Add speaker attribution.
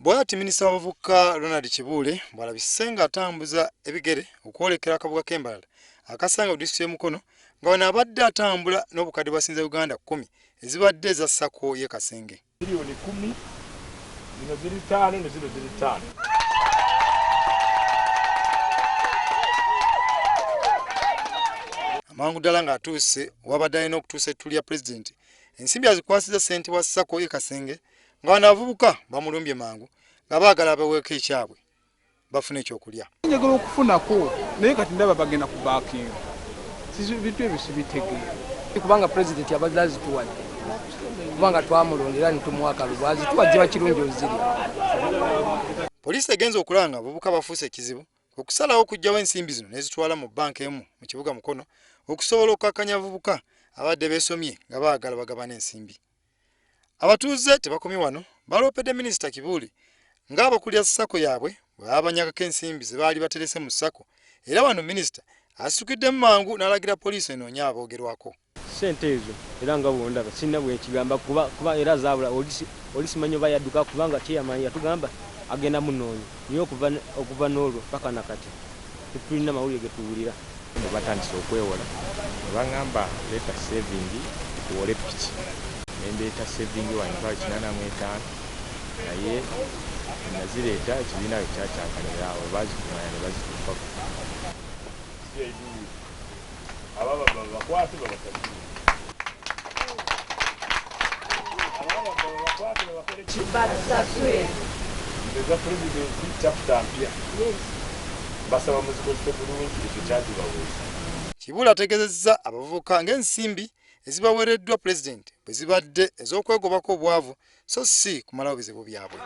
Speaker 1: Bw'ati minisita w'abavubuka Ronald Kibuule bw'alabise ng'atambuza ebigere okwolekera akabuga k'Embalala akasanga ku disitulikiti y'e Mukono, nga wano abadde atambula n'obukadde bwa Sinza Uganda 10 ezibadde eza SACCO y'e Kasenge.
Speaker 2: Miliyoni 10 zino ziri 5 ne zino ziri 5.
Speaker 1: Amangu ddala ng'atuuse wabadde alina okutuusa ettu lya pulezidenti, ensimbi azikwasizza ssentebe wa SACCO y'e Kasenge, nga bano abavubuka bamulumbye mangu nga baagala baweeko ekyabwe bafune ekyokulya.
Speaker 3: Njagala okufunako naye kati ndaba bagenda ku baakinga, bintu ebyo sibitegeera.
Speaker 4: Kubanga pulezidenti abadde azituwadde, kubanga twamulondera ne tumuwa akalulu, azituwa kiba kirungi ozirya.
Speaker 1: Poliisi egenze okulaba nga abavubuka bafuuse ekizibu okusalawo okuggyawo ensimbi zino n'ezitwala mu bbanka emu mu kibuga Mukono okusobola okukakkanya abavubuka abadde beesomye nga baagala bagabane ensimbi. Abatuuze tebakomye wano, baloopedde minisita Kibuule ng'abakulira SACCO yaabwe bwe babanyagako ensimbi ze baali baterese mu SACCO, era wano minisita asitukiddemu mangu n'alagira poliisi enoonye aboogerwako.
Speaker 5: Ssente ezo era nga bw'ondaba sirina bwe nkigamba kuba era zaabula oli simanyi oba yadduka kubanga chairman yatugamba agenda munoonya, naye okuva n'olwo paka na kati tetulina mawulire ge tuwulira.
Speaker 6: Batandise okwewola ne baŋŋamba leeta saving tuwole piki, ne ndeeta saving wa 885, naye nazireeta ekibiina bwe kyakyankalira awo baazikuŋŋaanya ne bazituukako.
Speaker 2: Bakwate babasasule.
Speaker 7: Basasule.
Speaker 2: Nze pulezidenti chapter mpya. Basaba muzikozese bulungi ekyo kyagibaweesa.
Speaker 1: Kibuule ategeezezza abavubuka ng'ensimbi ezibaweereddwa pulezidenti bwe zibadde ez'okwegobako obwavu so si kumalawo bizibu byabwe.